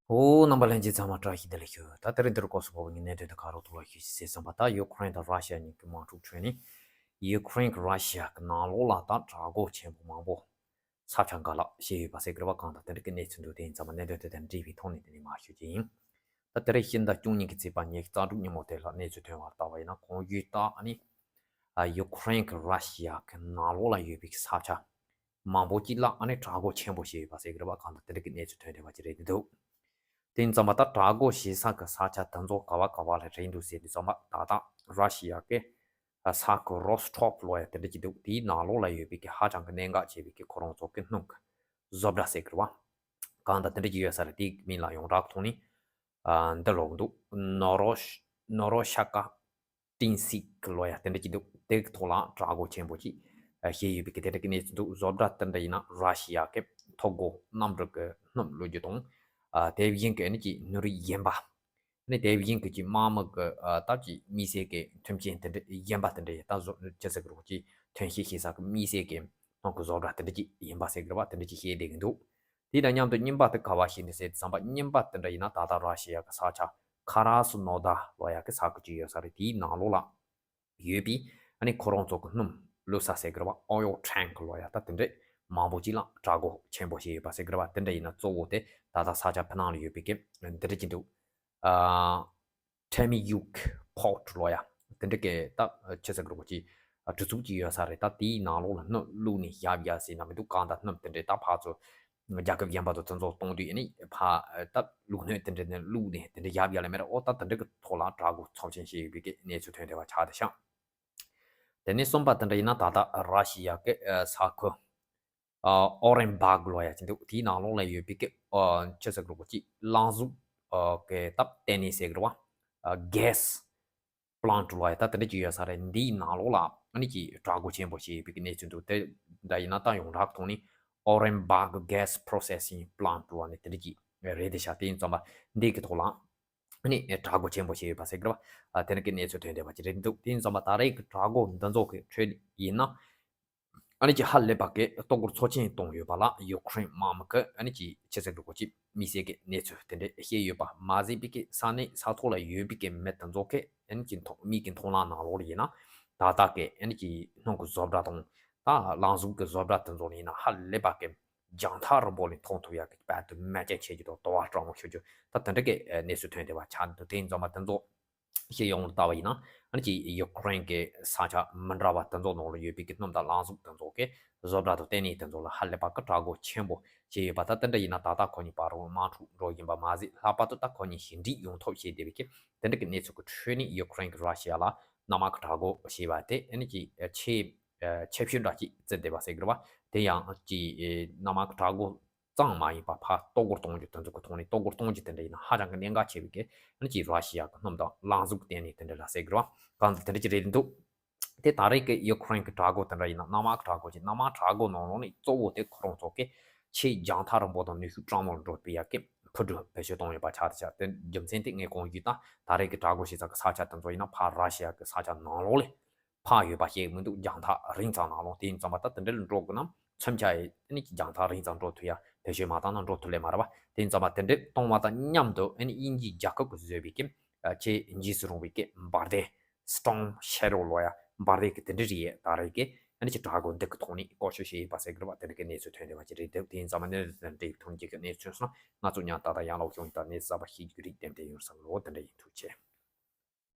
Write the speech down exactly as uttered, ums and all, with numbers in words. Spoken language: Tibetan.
ཨོ། རྣམ་པ་ལྷན་རྒྱས་ཚང་མ་བཀྲ་ཤིས་བདེ་ལེགས་ཞུ། ད་དེ་རིང་འདིར་སྐོར་སུ་བབས་པའི་གནད་དོན་དེ་ག་རུ་ཐུག་ལ་ཞུ་ཞེས་བསམ་པ། ད་ཡུ་ཀེ་རེན་དང་ར་ཤི་ཡ་གཉིས་ཀྱི་དམག་འཁྲུག་ཁྲོད་ནས་ཡུ་ཀེ་རེན་གྱི་ར་ཤི་ཡ་གི་ནང་ལོགས་ལ་ད་དྲག་རྒོལ་ཆེན་པོ་མང་པོ་ས་ཆ་འགའ་ལ་བྱས་ཡོད་པ་ཟེར་གི་རེད་པ། གང་དང་དེ་འདྲ་གི་གནས་ཚུལ་འདུག་དེ་ཡིན་ཙང་མ་གནད་དོན་དེ་དང་འབྲེལ་བའི་ཐོག་ནས་དེ་ནས་མར་ཞུ་རྒྱུ་ཡིན། ད་དེ་རིང་ཕྱི་ཟླ་བཅུ་གཉིས་ཀྱི་ཚེས་པ་ཉི་ཤུ་རྩ་དྲུག་ཉིན་མོ་དེ་ལ་གནས་ཚུལ་ཐོན་པར་བལྟས་པ་ཡིན་ན། གོང་ཞུས་ལྟར་ཨ་ནི་ཡུ་ཀེ་རེན་གྱི་ར་ཤི་ཡ་གི་ནང་ལོགས་ལ་ཡོད་པའི་ས་ཆ་མང་པོ་ཅིག་ལ་ཨ་ནི་དྲག་རྒོལ་ཆེན་པོ་བྱས་ཡོད་པ་ཟེར་གི་རེད་པ། གང་དང་དེ་འདྲ་གི་གནས་ཚུལ་ཐོན་བསྡད་པ་ཅིག་རེད་འདུག་དེ་ཡིན་ཙང་མ་ད་དྲག་རྒོལ་བྱེད་ས་གི་ས་ཆ་དེ་ཚོ་ག་བ་ག་བ་ལ་རེད་འདུག་ཟེར་དུས་ཙམ་པ། ད་ལྟ་ར་ཤི་ཡ་གི་ས་ཁུལ་རོ་སི་ཊོབ་ལོ་ཡ་དེ་འདྲ་ཅིག་འདུག་དེའི་ནང་ལོགས་ལ་ཡོད་པའི་གི་ཧ་ཅང་གི་གནད་འགག་ཆེ་བའི་གི་ཁོ་རང་ཚོ་གི་སྣུམ་གི་བཟོ་གྲྭ་ཟེར་གི་རེད་པ། གང་དང་དེ་འདྲ་ཅིག་ཡོད་ས་རེད། དེའི་མིང་ལ་ཡོངས་གྲགས་ཐོག་ནས་ཨ་འདི་ལབ་གི་འདུག་ནོ་རོ་ཤ་ནོ་རོ་ཤ་ཀ་ཏིན་སིག་ལོ་ཡ་དེ་འདྲ་ཅིག་འདུག་དེ་གི་ཐོག་ལ་དྲག་རྒོལ་ཆེན་པོ་ཅིག་ཨ་བྱས་ཡོད་པའི་གི་དེ་འདྲ་གི་གནས་ཚུལ་འདུག་བཟོ་གྲྭ་དེ་འདྲ་ཡིན་ན་ར་ཤི་ཡ་གི་ཐོག་མགོ་གནམ་གྲུ་གི་སྣུམ་བླུག་རྒྱུ་དང་། ཨ་དེ་བཞིན་གི་ཨ་ནི་ཅིག་སྣུམ་རིགས་གཞན་པ། ཨ་ནི་དེ་བཞིན་གི་ཅིག་དམག་མི་གི་ཨ་ད་ཅིག་དམིགས་བསལ་གི་མཐུན་རྐྱེན་དེ་འདྲ་གཞན་པ་དེ་འདྲ་ཡི་ད་བཟོ་ཅི་ཟེར་གི་རེད། ཅིག་ཐོན་སྐྱེད་བྱེད་ས་གི་དམིགས་བསལ་གི་ནང་གི་བཟོ་གྲྭ་དེ་འདྲ་ཅིག་ཡིན་པ་ཟེར་གི་རེད་པ། དེ་འདྲ་ཅིག་བཤད་བསྡད་གི་འདུག་དེ་དང་མཉམ་དུ་རྙིང་པ་དེ་ག་བ་ཞིག་འདི་ཟེར་དུས་ཙམ་པ། རྙིང་པ་དེ་འདྲ་ཡིན་ན་ད་ལྟ་ར་ཤི་ཡ་གི་ས་ཆ་ཁ་ར་སི་ནོ་དཱ་ལོ་ཡ་གི་ས་ཁུལ་ཅིག་ཡོད་ས་རེད། དེའི་ནང་ལོགས་ལ་ཡོད་པའི་ཨ་ནི་ཁོ་རང་ཚོ་གི་སྣུམ་བླུག་ས་ཟེར་གི་རེད་པ། ཨོ་ཡལ་ཊེང་ཀི་ལོ་ཡ་ད་དེ་འདྲ་མང་པོ་ཅིག་ལ་དྲག་རྒོལ་ཆེན་པོ་བྱས་ཡོད་པ་ཟེར་གི་རེད་པ། དེ་འདྲ་ཡིན་ན་གཙོ་བོ་དེ་ད་ལྟ་ས་ཆ་ཕི་ནང་ལ་ཡོད་པའི་གི་འདི་འདྲ་ཅིག་འདུག་ཨ་ཊེ་མི་ཡུག་པོར་ཊི་ལོ་ཡ་དེ་འདྲ་གི་ད་ཆི་ཟེར་གི་རེད་པ། ཅིག་གྲུ་ཚུགས་ཅིག་ཡོད་ས་རེད། ད་དེའི་ནང་ལོགས་ལ་སྣུམ་བླུགས་ནས་བཞག་བཞག་ཟེར་ན་མི་འདུག་གང་ལྟར་སྣུམ་དེ་འདྲ་ད་ཕར་ཚུར་རྒྱལ་ཁབ་གཞན་པ་ཚོ་དེ་ཚོ་གཏོང་དུས་ཨ་ནི་ཕར་ད་བླུགས་སྣོད་དེ་འདྲ་ནས་བླུགས་ནས་དེ་འདྲ་བཞག་བཞག་ལ་མེད་ར། ཨོ་ད་དེ་འདྲ་གི་ཐོག་ལ་དྲག་རྒོལ་ཚབས་ཆེན་བྱས་ཡོད་པའི་གི་གནས་ཚུལ་ཐོན་བསྡད་པ་ཆགས་བསྡད་ཤག་དེ་ནས་གསུམ་པ་དེ་འདྲ་ཡིན་ན་ད་ལྟ་ར་ཤི་ཡ་གི་ཨ་ས་ཁུལ་ཨ་ཨོ་རེན་སྦག་ལོ་ཡ་ཅིག་འདུག་དེའི་ནང་ལོགས་ལ་ཡོད་པའི་གི་ཨ་ཆི་ཟེར་གི་རེད་པ། ཅིག་རླངས་གཟུགས་ཨ་གི་ད་བརྟེན་ནས་ཟེར་གི་རེད་པ། ཨ་གེ་སི་པི་ལན་ཊི་ལོ་ཡ་ད་དེ་འདྲ་ཅིག་ཡོད་ས་རེད། འདིའི་ནང་ལོགས་ལ་ཨ་ནི་ཅིག་དྲག་རྒོལ་ཆེན་པོ་བྱས་ཡོད་པའི་གི་གནས་ཚུལ་འདུག་དེ་འདྲ་ཡིན་ན་ད་ཡོངས་གྲགས་ཐོག་ནས་ཨོ་རེན་སྦག་གེ་སི་པོ་རོ་སེ་སིང་པི་ལན་ཊི་ལོ་ནི་དེ་འདྲ་ཅིག་རེད་བསྡད་ཤག་དེ་ཡིན་ཙང་མ་འདི་གི་ཐོག་ལ་ཨ་ནི་དྲག་རྒོལ་ཆེན་པོ་བྱས་ཡོད་པ་ཟེར་གི་རེད་པ། ཨ་དེ་འདྲ་གི་གནས་ཚུལ་ཐོན་བསྡད་པ་ཅིག་རེད་འདུག་དེ་ཡིན་ཙང་མ་ད་རེས་ཀྱི་དྲག་རྒོལ་འདི་ཚོ་གི་ཁྲོད་ཡིན་ན་ཨ་ནི་ཅིག་ཧ་ལས་པ་གི་ལྟོ་གོས་ཚབས་ཆེན་བཏང་ཡོད་པ་ལ་ཡུ་ཀེ་རེན་དམག་མི་གི་ཨ་ནི་ཅིག་ཆི་ཟེར་གི་རེད་པ། ཅིག་དམིགས་བསལ་གི་གནས་ཚུལ་དེ་འདྲ་བཤད་ཡོད་པ་མ་ཟད་པའི་གི་ས་གནས་ས་ཐོག་ལ་ཡོད་པའི་གི་མི་དེ་ཚོ་གི་ཨ་ནི་ཅིག་མཐོང་མིག་གི་མཐོང་ལམ་ནང་ལོགས་ལ་ཡིན་ན་ད་ལྟ་གི་ཨ་ནི་ཅིག་སྣུམ་གི་བཟོ་གྲྭ་དང་ད་རླངས་གཟུགས་གི་བཟོ་གྲྭ་དེ་ཚོ་ལ་ཡིན་ན་ཧ་ལས་པ་གི་རྒྱང་ཐག་རིང་པོ་ལ་མཐོང་ཐུབ་ཡག་གི་བར་དུ་མེ་ལྕེ་མཆེད་རྒྱུ་དང་དུ་བ་སྐྲག་མོ་ཤོར་རྒྱུ་ད་དེ་འདྲ་གི་གནས་ཚུལ་ཐོན་བསྡད་པ་ཆགས་འདུག་དེ་ཡིན་ཙང་མ་དེ་ཚོ་སྤྱི་ཡོངས་ལ་ལྟ་བ་ཡིན་ན་ཨ་ནི་ཅིག་ཡུ་ཀེ་རེན་གི་ས་ཆ་མི་འདྲ་བ་དེ་ཚོ་ནང་ལ་ཡོད་པའི་གི་སྣུམ་དང་རླངས་གཟུགས་དེ་ཚོ་གི་བཟོ་གྲྭ་དང་ལྟེ་གནས་དེ་ཚོ་ལ་ཧ་ལས་པ་གི་དྲག་རྒོལ་ཆེན་པོ་བྱས་ཡོད་པ། ད་དེ་འདྲ་ཡིན་ན་ད་ལྟ་ཁོ་གཉིས་བར་དུ་དམག་འཁྲུག་འགྲོ་བཞིན་པ་མ་ཟད་ལྷག་པར་དུ་ད་ཁོ་གཉིས་ཞི་འགྲིག་ཡོང་ཐབས་བྱས་བསྡད་པའི་གི་དེ་འདྲ་གི་གནས་ཚུལ་གི་ཁྲོད་ནས་ཡུ་ཀེ་རེན་གི་ར་ཤི་ཡ་ལ་གནམ་དམག་གི་དྲག་རྒོལ་བྱས་པ་དེ་ཨ་ནི་ཅིག་ཆེས་ཆེ་ཤོས་འདྲ་ཅིག་བརྩི་བསྡད་པ་ཟེར་གི་རེད་པ། དེ་ཡང་ཅིག་གནམ་དམག་གི་དྲག་རྒོལ་ཙམ་མ་ཡིན་པ་ཕར་ལྟོ་གོས་གཏོང་རྒྱུ་དེ་ཚོ་གི་ཐོག་ནས། ལྟོ་གོས་གཏོང་རྒྱུ་དེ་འདྲ་ཡིན་ན་ཧ་ཅང་གི་གནད་འགག་ཆེ་བའི་གི་ཨ་ནི་ཅིག་ར་ཤི་ཡ་གི་སྣུམ་དང་རླངས་གཟུགས་ལྟེ་གནས་དེ་འདྲ་ལ་ཟེར་གི་རེད་པ། གང་ལྟར་དེ་འདྲ་ཅིག་རེད་འདུག་དེ་ད་རེས་ཀྱི་ཡུ་ཀེ་རེན་གྱི་དྲག་རྒོལ་དེ་འདྲ་ཡིན་ན་གནམ་དམག་གི་དྲག་རྒོལ་ཅིག་གནམ་དམག་དྲག་རྒོལ་ནང་ལོགས་ནས་གཙོ་བོ་དེ་ཁོ་རང་ཚོ་གི་ཆེས་རྒྱང་ཐག་རིང་པོ་དང་ནུས་ཤུགས་གྲང་མོར་འགྲོ་ཐུབ་ཡག་གི་འཕུར་གྲུ་བེད་སྤྱོད་བཏང་ཡོད་པ་ཆགས་བསྡད་ཤག་དེ་རྒྱུ་མཚན་དེ་ངས་གོང་ཞུས་དང་ད་རེས་ཀྱི་དྲག་རྒོལ་བྱེད་ས་གི་ས་ཆ་དེ་ཚོ་ཡིན་ན་ཕར་ར་ཤི་ཡ་གི་ས་ཆ་ནང་ལོགས་ལས་ཕར་ཡོད་པ་ཞིག་མི་འདུག་རྒྱང་ཐག་རིང་ཙམ་ནང་ལོགས། དེ་ཡིན་ཙང་མ་ད་དེ་འདྲ་ལ་འགྲོ་དགོས་ན་མཚམས་ཆ་ཡི་ཨ་ནི་རྒྱང་ཐག་རིང་ཙམ་འགྲོ་ཐུབ་ཡ་བེད་སྤྱོད་མ་བཏང་ན་འགྲོ་ཐུབ་ལེ་མ་རེད་པ། དེ་ཡིན་ཙང་མ་དེ་འདྲ་གཏོང་བ་དང་མཉམ་དུ་ཨ་ནི་དབྱིན་ཇིའི་རྒྱལ་ཁབ་ཀྱིས་བཟོས་པའི་གི་ཆེས་འཇིགས་སུ་རུང་བའི་གི་འབར་མདེལ་སི་ཊོརམ་ཤེ་ཌོ་ལོ་ཡ་འབར་མདེལ་གི་དེ་འདྲ་རིགས་ད་རེས་ཀྱི་ཨ་ནི་ཅིག་དྲག་རྒོལ་འདི་གི་ཐོག་ནས་བཀོལ་སྤྱོད་བྱས་ཡོད་པ་ཟེར་གི་རེད་པ། དེ་འདྲ་གི་གནས་ཚུལ་ཐོན་བསྡད་པ་ཅིག་རེད་འདུག་དེ་ཡིན་ཙང་མ་གནད་དོན་དང་འབྲེལ་བའི་ཐོག་ནས་ཀྱི་གནས་ཚུལ་སོང་ན་ང་ཚོ་ཉམས་ཏག་ཏག་ཡང་ལོག་ཤོང་ཡིན། ད་གནས་ཚུལ་གསར་པ་ཤེས་རྒྱུ་རིགས་ཏན་ཏན་ཡོང་བསམ་ལོ། དེ་འདྲ་ཡིན། ཐུགས་རྗེ་ཆེ།